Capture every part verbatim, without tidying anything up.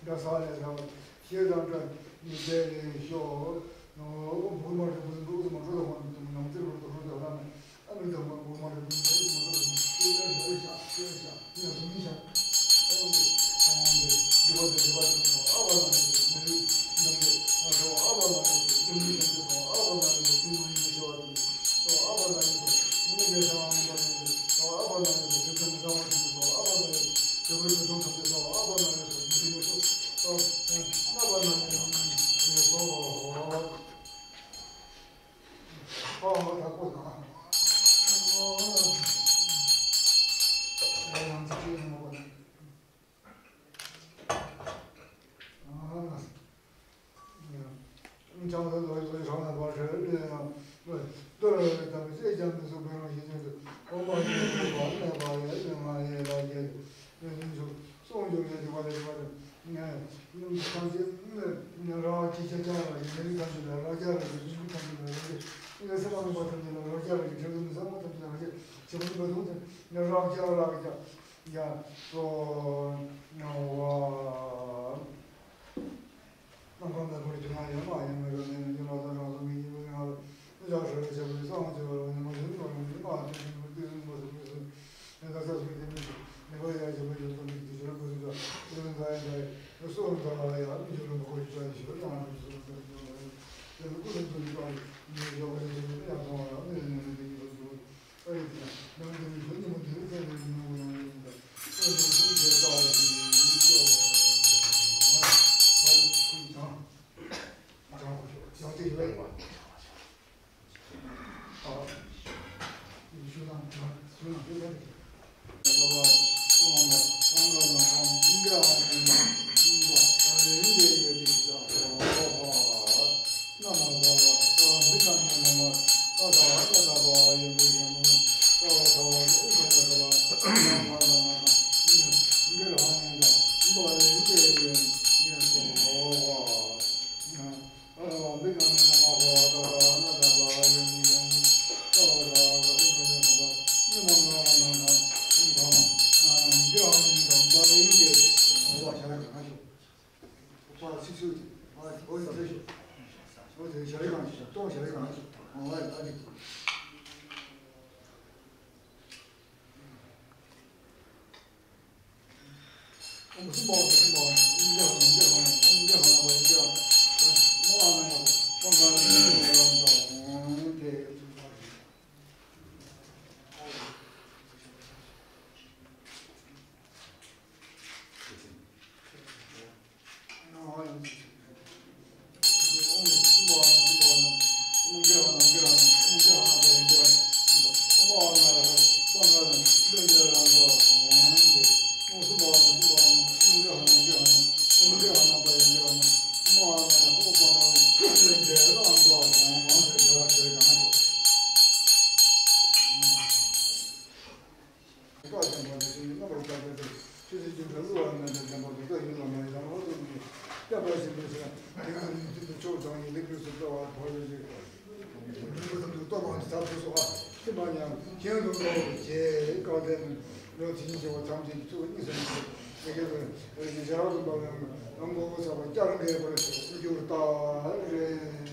ཡ་ས་ལས་ས་ཞེས་དང་བཀྲ་ནི་དེ་ལས་ཤོག་ནོ། འོ་འབུར་མ་རེ་འབུར་འབུར་མ་འགྲོ་དང་མ་འགྲོ་དང་ནང་ཙིར་བར་དུ་འགྲོ་དང་ལ་ནི་ཨ་མི་དང་མ་འབུར་མ་རེ་འབུར་འབུར་མ་འགྲོ་དང་ཤེས་ཡ་ཤ་ཤ་ཤ་ཤ་ཡ་སུ་མི་ཤ། འོ་འདི་འོ་འདི་འདི་བ་འདི་འདི་བ་འདི་ཨ་བ་ན་ཡོད་མི་རིགས་ནམ་གྱི་ཨ་བ་ན་ཡོད་མི་རིགས་ནམ་གྱི་ཨ་བ་ན་ཡོད་མི་རིགས་ཤ་བ་འདི། ཀྱང་ལ་ལོ་ཡོད་རང་ལ་བར་ཧྲལ་ལས་ཡང་ལོ་ལྟོ་ལ་ལས་དམ་པའི་ཚེ་ཀྱང་མི་གསུང་པའི་རང་བཞིན་ཅན་དུ་འོང་བ་ཡིན་པ་ལས་པ་ཡ་ལས་མ་ཡེ་ལ་ཡེ་ལས་ཡིན་ཚུལ་གསུང་རྒྱུ་ལས་དེ་བ་ལས་དེ་བ་ལས་ཡིན་ཐམས་ཅད་ལས་རང་ཅི་ཆ་ཆ་ལ་ཡིན་མི་རིགས་ཐམས་ཅད་ལ་རང་རྒྱ་ལ་ཡིན་མི་རིགས་ཐམས་ཅད་ལ་རང་རྒྱ་ལ་ཡིན་སེམས་ལ་མི་པ་ཐམས་ཅད་ལ་རང་རྒྱ་ལ་ཡིན་ཁྲེལ་དུ་མི་བཟང་པོ་ཐམས་ཅད་ལ་རང་རྒྱ་ཆེ་བ་ཡིན་པ་དང་དེ་རང་རྒྱ་ལ་ཡིན། ཡ་སོ་ན་བ། སྣང་གང་དང་པོར་གྱུར་ན་ཡང་མ་ཡིན་མི་རོ་ནས་ཉི་མ་དང་རང་སོ་མི་ཉི་མ་ཡང་ལ་ཡ་ཧྲ་རེ་བྱ་བའི་སང་ཆེ་བ་རོ་ཉི་མ་ཡིན་མ་རོ་ཉི་མ་དེ་ཉི་མ་དེ་ཡིན་མ་སོ་མི་སོ་ཡང་ད་ས་སོ་དེ་མི་སོ་ཉི་མ་ཡ་བྱ་བ་ཡོད་དོ་མི་དེ་ཆོར་དགོས་སོ་ཡོད་ད་ཡ་ད་ཡ་སོ་ད་ཡ་མི་ཆོར་མ་གོ་ཡོད་ད་ཡ་ཆོར་ཡང་མི་སོ་ད་ཡ་ཡ་ཀུ་སོ་ཡོད་ད་ཡ་ཡོ་ག་ཡ་ཆོར་ཡ་སོང་བ་ཡ་མི་ཡ་ནི་དེ་ཡིན་པ་འདུག་ཨེ་ཡིན་ན་ནང་དེ་ནི་ཁྱོད་ཉིན་མོ་དེ་རིང་བཙལ་ནས་ཉིན་མོ་ཡང་ཡིན་ད། ཨེ་ཡིན་ཁྱོད་དེ་ལྟ་བ་ཞིག་ཡིན་ཤོག་ཨ་ཡིན་ཁྱོད་ཀྱང་ཀྱང་ཁོ་ཤོག་ཡང་དེ་ཡོད་པ། ཨ་ཡིན་ཤོག་དང་ཀྱང་ཤོག་དང་དེ་ལྟ་དེ། བཀའ་བསྟན་པ་འདི་ཚོ་ཡི་རྣམ་པར་དག་པའི་ཕྱིར། ཆོས་སྲིད་རྒྱུན་དུ་བསླུ་བ་མེད་པའི་བདེན་པ་རྫོགས་པ་ཡིན་ལ་མ་ཡིན་ལ་མ་རྟོགས་ཀྱི་བསྟན་པ་ཞིག་མིན་ཟེར། དེ་ཡང་མཐུན་པའི་ཕྱོགས་དང་ཡི་ལེགས་པའི་སུ་འགྲོ་བ་བར་ཡོད་ཅིག་མཐུན་པ་དང་དུ་སྟོབས་དང་ཐབས་སུ་སོགས་ཤེས་པ་ཡང་གཞན་དུ་འགྲོ་བའི་རྗེས་བཀའ་བསྟན་ནི་ལོ་ཇི་སྙེད་བྱེ་བ་ཐམས་ཅད་ཀྱི་ཚུལ་གཉིས་སུ་མེད་པའི་ཡི་གེ་ལ་རིགས་ཀྱི་ཞལ་ལུང་པ་ལ་ལམ་མགོ་བོ་ཚ་བ་བསྐྱར་འགྲེལ་པར་འགྱུར་ལྟར་རེད།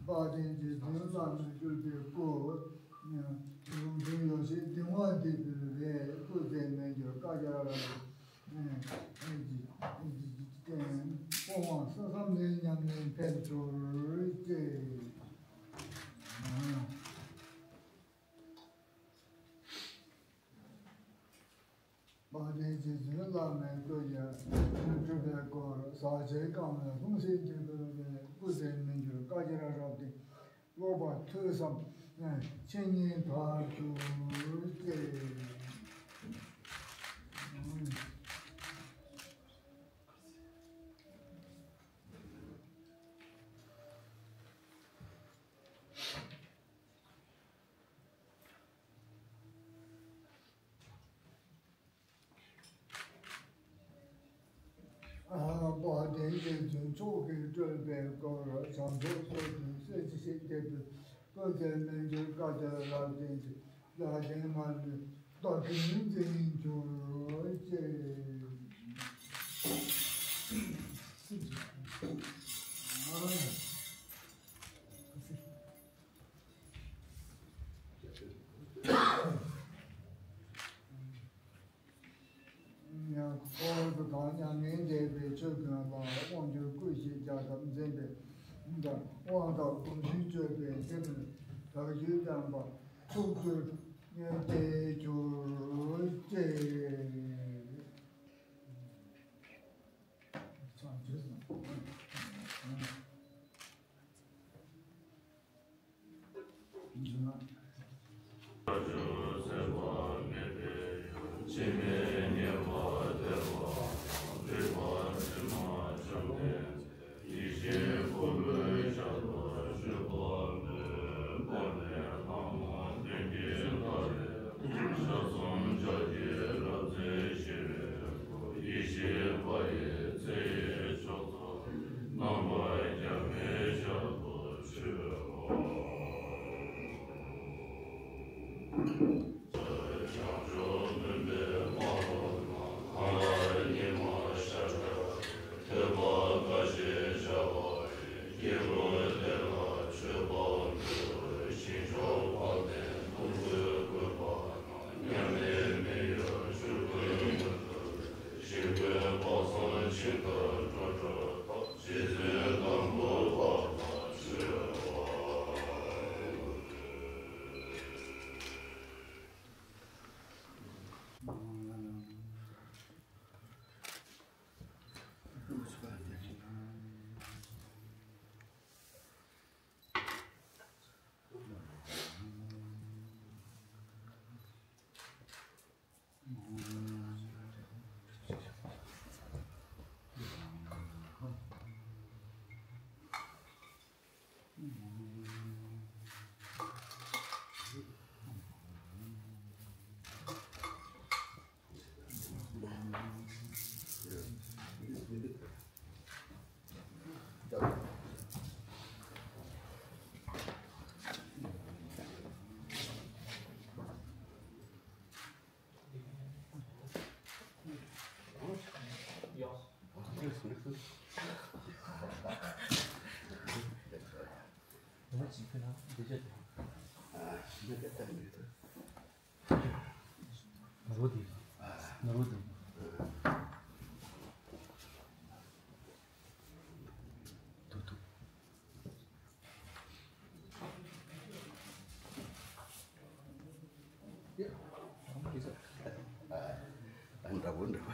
དཔལ་ལྡན་རྗེ་བཙུན་བླ་མའི་སྤྲུལ་པའི་སྐུ། ལུང་སྟོན་ཡོ་བྱད་གདིང་བ་འདི་འབུལ་བས། སྐུ་ཚེ་མི་འགྱུར་བཀའ་རྒྱ་རབ་ཏུ་བརྟན། སྤོང་བ་ས་མཚམས་ལས་ཉམས་ལེན་འཕེལ་གྱུར་ཅིག་དཔལ་ལྡན་རྗེ་བཙུན་བླ་མའི་སྐུ་ཡི་སྤྲུལ་པའི་སྐུ། ཟག་བཅས་རྐང་བའི་ལྷུང་བཟེད་འདི་འབུལ་བས། སྐུ་ཚེ་མི་འགྱུར་བཀའ་རྒྱ་རབ་ཏུ། སློབ་པ་ཐོས་བསམ་འཆད་ཉན་དག་གྱུར་ཅིག་དཔལ་ལྡན་རྗེ་བཙུན་མཆོག་གི་སྤྲུལ་པའི་སྐུ། བྱམས་མཆོག་ཏུ་སེམས་བསྐྱེད་དེ། སྐུ་ཚེ་མི་འགྱུར་བཀའ་དྲིན་རབ་བརྟན་ཅིང་། ལྷ་ཆེན་མ་ལུས་བདག་གིས་འཛིན་གྱུར་ཅིག་ཡང་འཁོར་དུ་དང་མྱ་ངན་འདས་པའི་ཆོས་ཀུན་ལ། དབང་སྒྱུར་སྐུ་བཞིའི་རྒྱལ་ཁམས་འཛིན་པའི་དབང་དང་། དབང་དང་གོ་འཕང་སྤྱོད་པའི་སེམས། བདག་རྒྱུད་བརྟན་པ་ཐོབ་གྱུར་ནས་བདེ་གྱུར་ཅིག་ནོར་བུ་དེ། ནོར་བུ་དེ། ཐུག་ཐུག་འདྲ་པོ་འདྲ་པོ།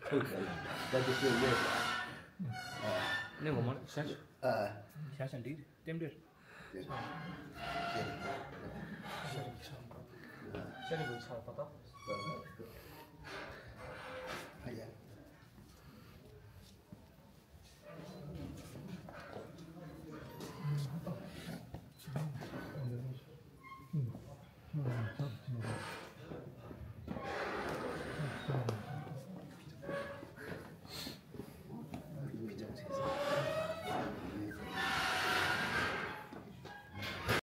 ཁུལ་ཁ་ལ་ད་དེ་ཚོའི་གནས་ལ། ནས་ངོ་མ་ཤ་ཤ་ཨ་ཤ་ཤ་འདི་རྟེན་འབྲེལ། དེ་ཤ་རིགས་ཤ་རིགས་ཤ་རིགས་ཤ་ད་ད།